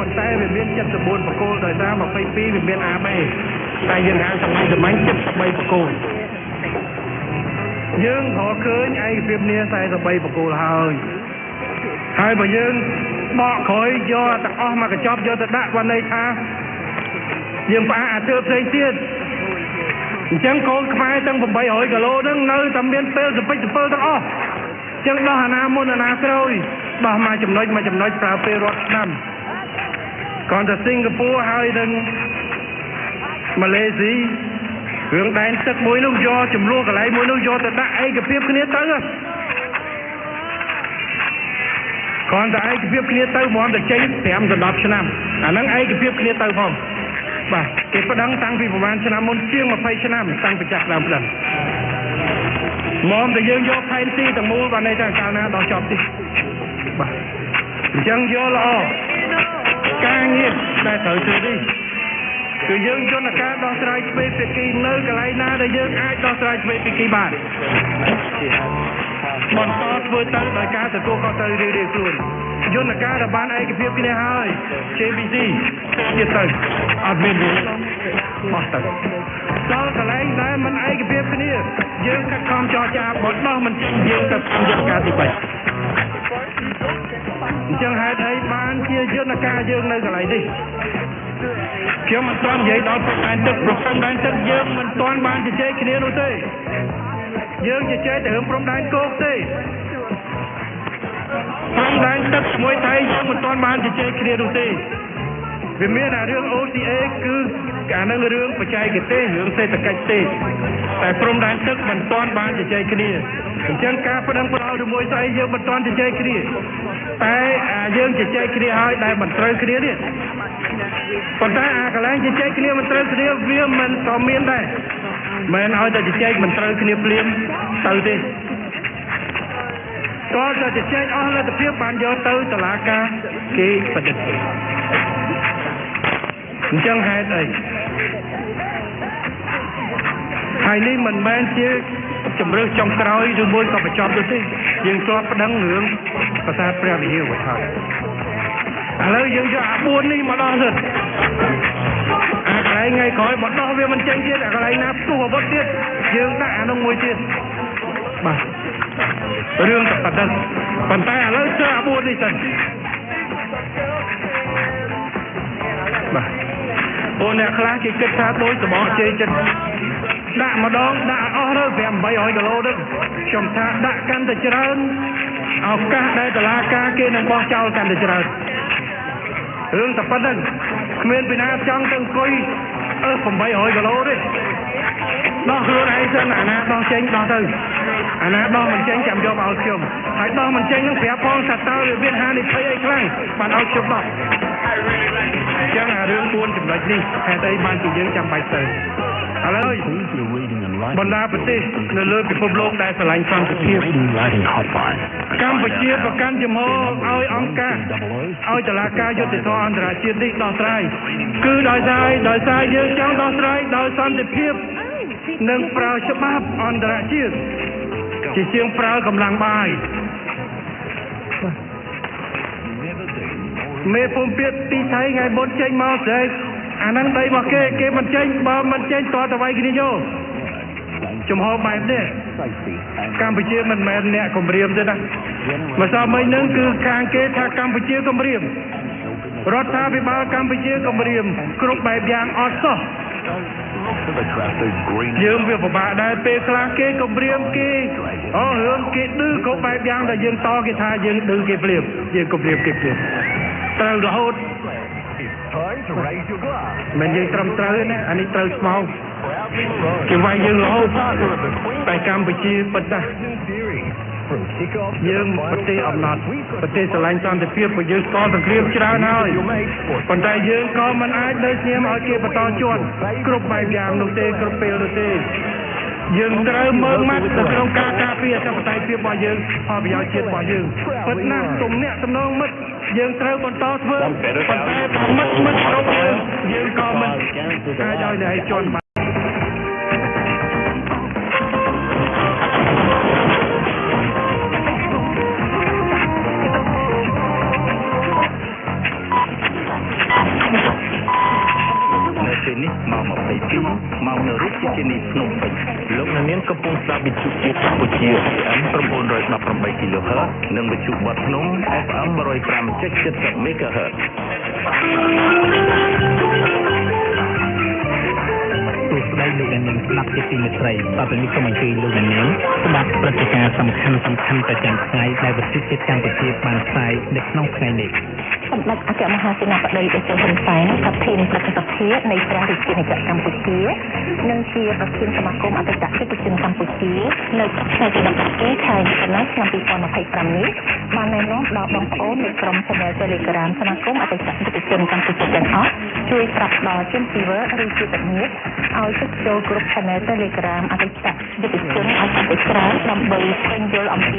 ប៉ុន្តែវាមាន74បកគោលដោយសារ22វាមាន AB តែយើងហៅសម័យសម័យ73បកគោលយើងរកឃើញឯកភាពគ្នា43បកគោលហើយហើយបើយើងបកក្រោយយកទាំងអស់មកកញ្ចប់យកទៅដាក់បានន័យថាយើងផ្អាកអាធ្វើផ្សេងទៀតអញ្ចឹងកូនខ្មែរទាំង800គីឡូហ្នឹងនៅតែមានពេលសពេចសពិលទាំងអស់អញ្ចឹងដោះអាណាមុនអាណាក្រោយដោះមកចំណុចមកចំណុចប្រើពេលរាប់ឆ្នាំគ្រាន់តែសិង្ហបុរីហើយនឹងម៉ាឡេស៊ីរឿងដែនទឹកមួយនោះយកចំនួនកន្លែងមួយនោះយកទៅដាក់ឯកភាពគ្នាទៅគ្រាន់តែឯកភាពគ្នាទៅមកតែចេញ5ដល់10ឆ្នាំអាហ្នឹងឯកភាពគ្នាទៅផងបាទគេប្តឹងតាំងពីប្រហែលឆ្នាំមុនជាង20ឆ្នាំតាំងពីចាស់ដើមប្តឹងមកតែយើងយកផែនទីទាំងមូលបានន័យថាកាលណាដល់ចប់ទីបាទអញ្ចឹងយកល្អការងារដែលត្រូវធ្វើនេះគឺយើងយន្តការដោះស្រាយទ្វេភាគីនៅកន្លែងណាដែលយើងអាចដោះស្រាយទ្វេភាគីបានបន្តធ្វើទៅដោយការទទួលខុសត្រូវរៀងៗខ្លួនយន្តការដែលបានឯកភាពគ្នាហើយ JBC ទៀតទៅអត់មានរឿងបោះទៅដល់កន្លែងដែលមិនឯកភាពគ្នាយើងខិតខំចរចាបដោះមិនចេញយើងទៅតាមយន្តការទី3អញ្ចឹងហេតុអីបានជាយន្តការយើងនៅកន្លែងនេះខ្ញុំមិនទាន់និយាយដល់ព្រំដែនទឹកព្រំដែនទឹកយើងមិនទាន់បានជជែកគ្នានោះទេយើងជជែកតែរឿងព្រំដែនគោកទេព្រំដែនទឹកជាមួយថៃយើងមិនទាន់បានជជែកគ្នានោះទេវាមានអារឿង OCA គឺអានឹងរឿងបច្ចេកទេសរឿងសេដ្ឋកិច្ចទេតែព្រំដែនទឹកមិនទាន់បានជជែកគ្នាអញ្ចឹងការប្តឹងផ្តល់ឬមួយស្អីយើងមិនទាន់ជជែកគ្នាតែអាយើងជជែកគ្នាហើយដែលមិនត្រូវគ្នានេះប៉ុន្តែអាកន្លែងជជែកគ្នាមិនត្រូវគ្នាវាមិនក៏មានដែរមិនឲ្យតែជជែកមិនត្រូវគ្នាភ្លាមទៅទេក៏តែជជែកអស់លទ្ធភាពបានយកទៅតុលាការគេប្រឌិតអញ្ចឹងហេតុអីហើយនេះមិនមែនជាជំរឿសចុងក្រោយឬមួយក៏បញ្ចប់ទៅទេយើងធ្លាប់ប្តឹងរឿងប្រាសាទព្រះវិហាររួចហើយឥឡូវយើងយកអា4នេះមកដល់សិនអាកន្លែងថ្ងៃក្រោយមកដោះវាមិនចេញទៀតអាកន្លែងណាផ្ទុះអាវុធទៀតយើងដាក់អានោះមួយទៀតបាទរឿងតែប៉ុណ្្នឹងប៉ុន្តែឥឡូវធ្វើអា4នេះសិនបាទអូអ្នកខ្លះគេគិតថាដូចសបកជ័យចិត្តដាក់ម្ដងដាក់អស់ទៅ5 800គីឡូទៅខ្ញុំថាដាក់កាន់តែច្រើនឱកាសដែលតុលាការគេនឹងបោះចោលកាន់តែច្រើនរឿងតែប៉ុណ្្នឹងគ្មានពីណាចង់ទៅអង្គុយអើ800គីឡូទេដោះខ្លួនឯងសិនអាណាដោះចេញដោះទៅអាណាដោះមិនចេញចាំយកមកឲ្យខ្ញុំហើយដោះមិនចេញនឹងប្រាប់ផងថាតើវាមានហានិភ័យអីខ្លាំងបានឲ្យខ្ញុំដោះអញ្ចឹងអារឿង4ចំណុចនេះហេតុអីបានជាយើងចាំបាច់ទៅឥឡូវបណ្ដាប្រទេសនៅលើពិភពលោកដែលស្រឡាញ់សន្តិភាពកម្ពុជាប្រកាន់ជំហរឲ្យអង្គការឲ្យតុលាការយុត្តិធម៌អន្តរជាតិនេះដោះស្រាយគឺដោយសារយើងចង់ដោះស្រាយដោយសន្តិភាពនិងប្រើច្បាប់អន្តរជាតិជាជាងប្រើកម្លាំងបាយមេភូមិពាក្យទីថៃថ្ងៃមុនចេញមកស្រែកអាហ្នឹងដីរបស់គេគេមិនចេញបើមិនចេញតតវាយគ្នាយកចំហបែបនេះកម្ពុជាមិនមែនអ្នកគម្រាមទេណាម្សិលមិញហ្នឹងគឺខាងគេថាកម្ពុជាគម្រាមរដ្ឋាភិបាលកម្ពុជាគម្រាមគ្រប់បែបយ៉ាងអត់សោះយើងវាពិបាកដែរពេលខ្លះគេគម្រាមគេអូរឿងគេឌឺគ្រប់បែបយ៉ាងដែលយើងតគេថាយើងឌឺគេភ្លាមយើងគម្រាមគេភ្លាមត្រូវរហូតមិនយើងត្រឹមត្រូវណាអានេះត្រូវស្មោកគេវាយយើងរហូតតែកម្ពុជាពិតណាស់យើងប្រទេសអំណត់ប្រទេសស្រឡាញ់សន្តិភាពព្រោះយើងស្គាល់សង្គ្រាមច្រើនហើយប៉ុន្តែយើងក៏មិនអាចនៅស្ងៀមឲ្យគេបន្តជាន់គ្រប់បែបយ៉ាងនោះទេគ្រប់ពេលនោះទេយើងត្រូវមើងម៉ាត់ទៅក្នុងការការពារអធិបតេយ្យភាពរបស់យើងផលប្រយោជន៍ជាតិរបស់យើងពិតណាស់ទំនាក់ទំនងមិត្តយើងត្រូវបន្តធ្វើប៉ុន្តែបើមិត្តមិនគ្រប់យើងយើងក៏មិនអាចឲ្យអ្នកឯងជន់បាន ពេលនេះម៉ោង22ម៉ោងនៅរាជធានីភ្នំពេញលោកអ្នកនាងកំពុងស្ដាប់វិទ្យុជាតិកម្ពុជា AM 918 kHz និងវិទ្យុបាត់ភ្នំ FM 105.70 MHz សួស្តីលោកអ្នកនាងស្ដាប់ជាទីមេត្រីតទៅនេះសូមអញ្ជើញលោកអ្នកនាងស្ដាប់ព្រឹត្តិការណ៍សំខាន់សំខាន់ប្រចាំថ្ងៃដែលវិទ្យុជាតិកម្ពុជាបានផ្សាយនៅក្នុងថ្ងៃនេះសម្ដេចអគ្គមហាសេនាបតីតេជោហ៊ុនសែនប្រធានព្រឹទ្ធសភានៃព្រះរាជាណាចក្រកម្ពុជានិងជាប្រធានសមាគមអតីតយុទ្ធជនកម្ពុជានៅថ្ងៃទី17ខែមិថុនាឆ្នាំ2025នេះបានណែនាំដល់បងប្អូននៃក្រុម Channel Telegram សមាគមអតីតយុទ្ធជនកម្ពុជាទាំងអស់ជួយប្រាប់ដល់ជនស៊ីវិលឬជាញាតិឲ្យចុចចូលក្រុម Channel Telegram អតីតយុទ្ធជនឲ្យកាន់តែច្រើនដើម្បីស្វែងយល់អំពី